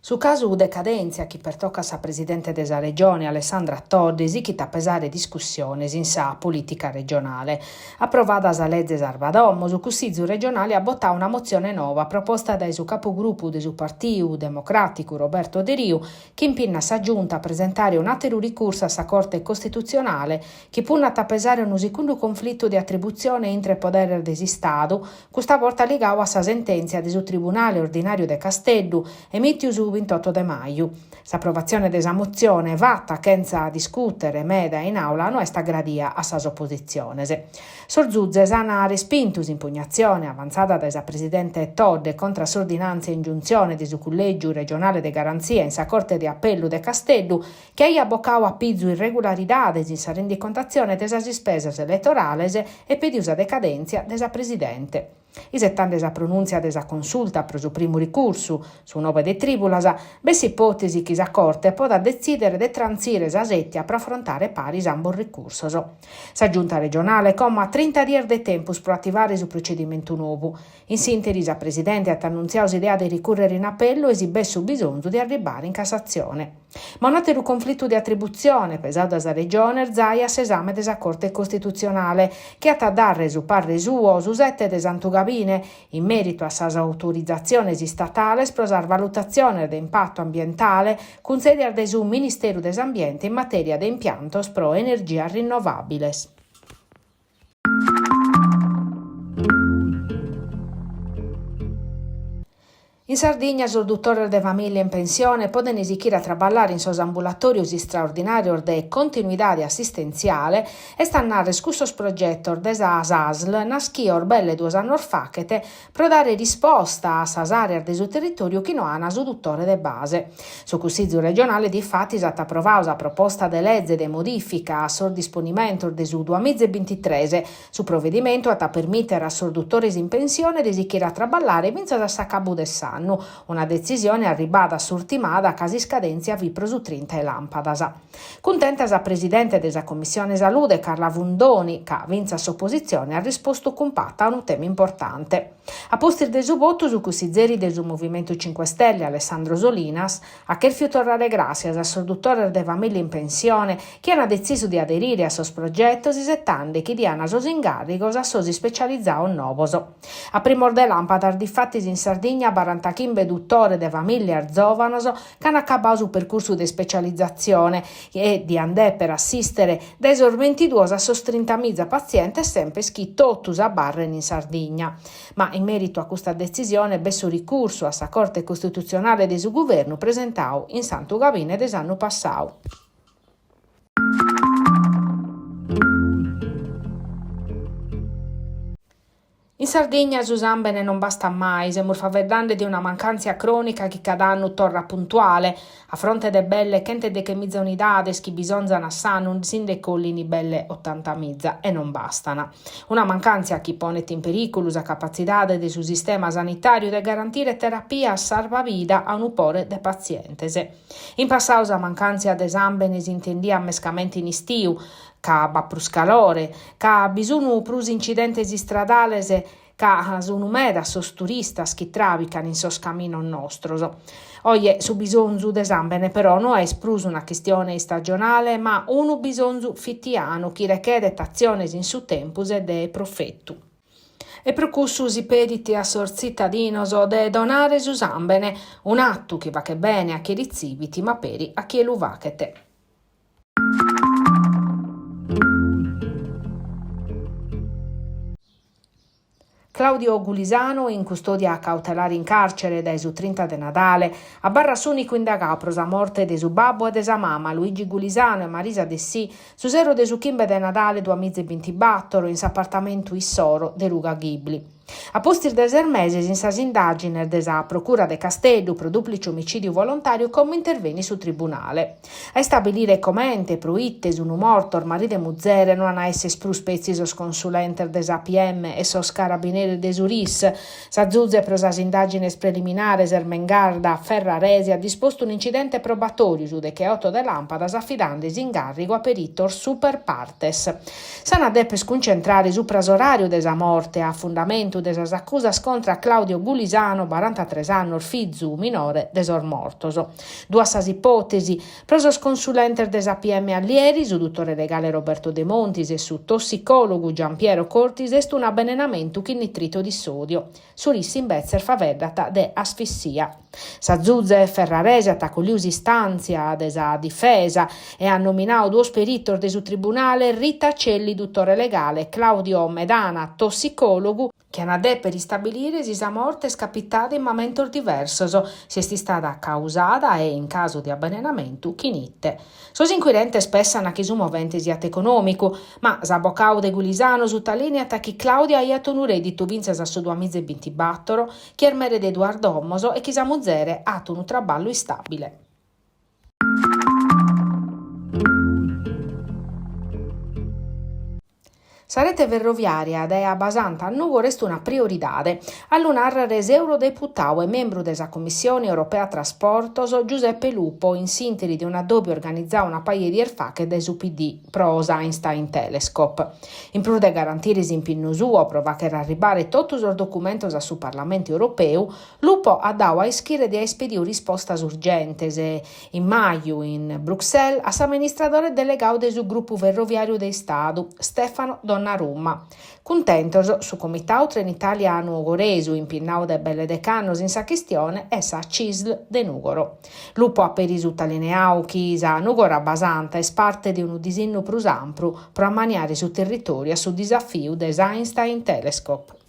Su casu decadèntzia chi pertocat sa presidente de sa Regione Alessandra Todde sighit a pesare discussiones in sa polìtica regionale. Aprovada sa leze Sarvadomo, su Cussizu regionale at botadu una motzione nova proposta dae su capugrupu de su Partiu Democràticu Roberto Deriu chi impinnat sa Giunta a presentare un'àteru ricursu a sa Corte Costitutzionale chi punnat a pesare unu segundu conflitu de atributzione intre poderes de s'Istadu, custa borta ligadu a sa sentèntzia de su Tribunale Ordinàriu de Casteddu, emìtiu su bintoto de maju. S'aprovatzione de sa motzione, fata chentza discùtere meda in àula, no est agradia a sas opositziones. Sos zuzes ant respintu s'impugnatzione avantzada dae sa presidente Todde contra s'ordinàntzia 'e ingiuntzione de su Cullègiu regionale de garantzia in sa Corte de Apellu de Casteddu chi aiat bocadu a pizu irregularidades in sa rendicontatzione de sas ispesas eletorales e pediu sa decadèntzia de sa presidente. Isetande sa pronùntzia de sa Consulta pro su primu ricursu, su nobe de trìbulas, b'est s'ipòtesi chi sa Corte podat detzìdere de trantzire sa sètia pro afrontare paris ambos ricursos. Sa Giunta regionale como at trinta dies de tempus pro ativare su procedimentu nou. In s'ìnteri sa presidente at annuntziadu s'idea de ricùrrere in apellu e si b'est su bisonzu de arribbare in Cassatzione. Ma un'àteru conflitu de atributzione pesadu dae sa Regione est zai a s'esame de sa Corte Costitutzionale, chi at a dare su parre suo su sete de Santu Gabine in mèritu a sas autorizatziones istatales pro sas valutatziones de impatu ambientale cuntzèdias dae su Ministeru de s'Ambiente in matèria de impiantos pro energias rinnovàbiles. In Sardigna sos dutores de famìllia in pensione podent sighire a traballare in sos ambulatòrios istraordinàrios de continuidade assistentziale, est a nàrrere cussos progetos de sas ASL naschidos belle duos annos faghet pro dare risposta a sas àreas de su territòriu chi no ant su dutore de base. Su Cussizu regionale difatis at aprovadu sa proposta de leze de modìfica a sos disponimentos de su duamiza e bintitres. Su provedimentu at a permìtere a sos dutores in pensione de sighire a traballare fintzas a s'acabu de s'annu, una detzisione arribada a s'urtimada ca s'iscadèntzia fit pro su trinta 'e làmpadas. Cuntenta sa presidente de sa Commissione Salude Carla Fundoni, ca fintzas s'opositzione at rispostu cumpata a unu tema importante. A pustis de su votu su cussizeri de su Movimentu Cinque Stelle Alessandro Solinas at chèrfiu torrare gràssias a sos dutores de famìllia in pensione chi ant detzisu de aderire a sos progetos isetande chi diant sos ingàrrigos a sos ispecializados novos. A primos de làmpadas difatis in Sardigna barantachimbe dutores de famìllias zòvanos ch'ant acabadu su percursu de ispecializatzione e diant dèpere assìstere dae sos bintiduos a sos trintamiza patzientes semper chi totus abarren in Sardigna. Ma in mèritu a custa detzisione b'est su ricursu a sa Corte Costitutzionale de su Guvernu presentadu in Santu Gabine de s'annu passadu. In Sardigna su sàmbene non bastat mai, semus faeddende de una mancàntzia crònica chi cada annu torrat puntuale, a fronte de belle chentedechemiza unidades chi bisonzan a s'annu si nde collin belle otantamiza e non bastan. Una mancàntzia chi ponet in perìculu sa capatzidade de su sistema sanitàriu de garantire terapias sarvavida a unu pore de patzientes. In passadu sa mancàntzia de sàmbene s'intendiat mescamente in istiu, ca b'at prus calore, ca bi sun prus incidentes istradales, ca sun meda sos turistas chi tràvican in sos caminos nostros. Oje su bisonzu de sàmbene però no est prus una chistione istagionale ma unu bisonzu fitianu chi rechedet atziones in su tempus e de profetu. E pro cussu si pedit a sos tzitadinos de donare su sàmbene, un'atu chi faghet bene a chie ritzivit ma peri a chie lu faghet. Claudio Gulisano, in custòdia cautelare in càrcere dae su trinta de Nadale, abarrat s'ùnicu indagadu pro sa morte de su babbu e de sa mama, Luigi Gulisano e Marisa Dessì, su sero de su chimbe de Nadale duamiza e bintibàtoro in s'apartamentu issoro de Ruga Ghibli. A pustis de ses meses in sas indàgines de sa Procura de Casteddu pro dùplice omicìdiu volontàriu como intervenit su Tribunale. A istabilire comente e pro ite sunu mortos maridu e muzere no an a esser prus petzi sos consulentes de sa PM e sos carabineris de su RIS. Sa zuze pro sas indàgines preliminares Ermengarda Ferraresi at dispostu un'incidente probatòriu su decheoto de làmpadas afidande s'ingàrrigu a peritos super partes. S'an a deper cuncentrare supra s'oràriu de sa morte a fundamentu. fundamentu de sas acusas contra a Claudio Gulisano, barantatres annos, fizu minore de sos mortos. Duas sas ipòtesi, Pro sos consulentes de sa PM Allieri, su dutore legale Roberto Demontis e su tossicòlogu Giampiero Cortis est un'abenenamentu chin nitrito di sodio. Su RIS imbetzes faeddat de asfissia. Sa zuze ferrarese at acolliu s'istàntzia de sa difesa e at nominadu duos peritos de su tribunale, Rita Celli, dutore legale, e Claudio Medana, tossicòlogu, chi an a dèpere istabilire si sa morte est capitada in mamentos diversos, si est istada causada e, in casu de abenenamentu, chin ite. Sos incuirentes pessan chi su movente siat econòmicu, ma s'abocadu de Gulisano sutalìniat chi Claudio aiat unu rèditu fintzas a su duamiza e bintibator, chi est mere de duas domos e chi sa muzere at unu traballu istàbile. Sa rete ferroviària dae Abbasanta a Nùgoro est una prioridade. A lu nàrrere s'eurodeputadu e membru de sa Cummissione Europea Trasportos, Giuseppe Lupo, in s'ìnteri de un'addòbiu organizadu una paja 'e dies faghet dae su PD pro s'Einstein Telescope. In prus de garantire s'impinnu suo pro fàghere arribare totu sos documentos a su Parlamentu Europeu, Lupo at dadu a ischire de aer pedidu rispostas urgentes, in maju in Bruxelles, a s'amministradore delegadu de su Grupu Ferroviàriu de Istadu, Stefano Donnarumma. Cuntentos su Comitadu Trenitalia Nugoresu, impinnadu dae belle dech'annos in sa chistione, e sa Cisl de Nùgoro. Lupo at peri sutalineadu chi sa Nùgoro-Abbasanta est parte de unu disinnu prus ampru pro ammaniare su territòriu a su disafiu de s'Einstein Telescope.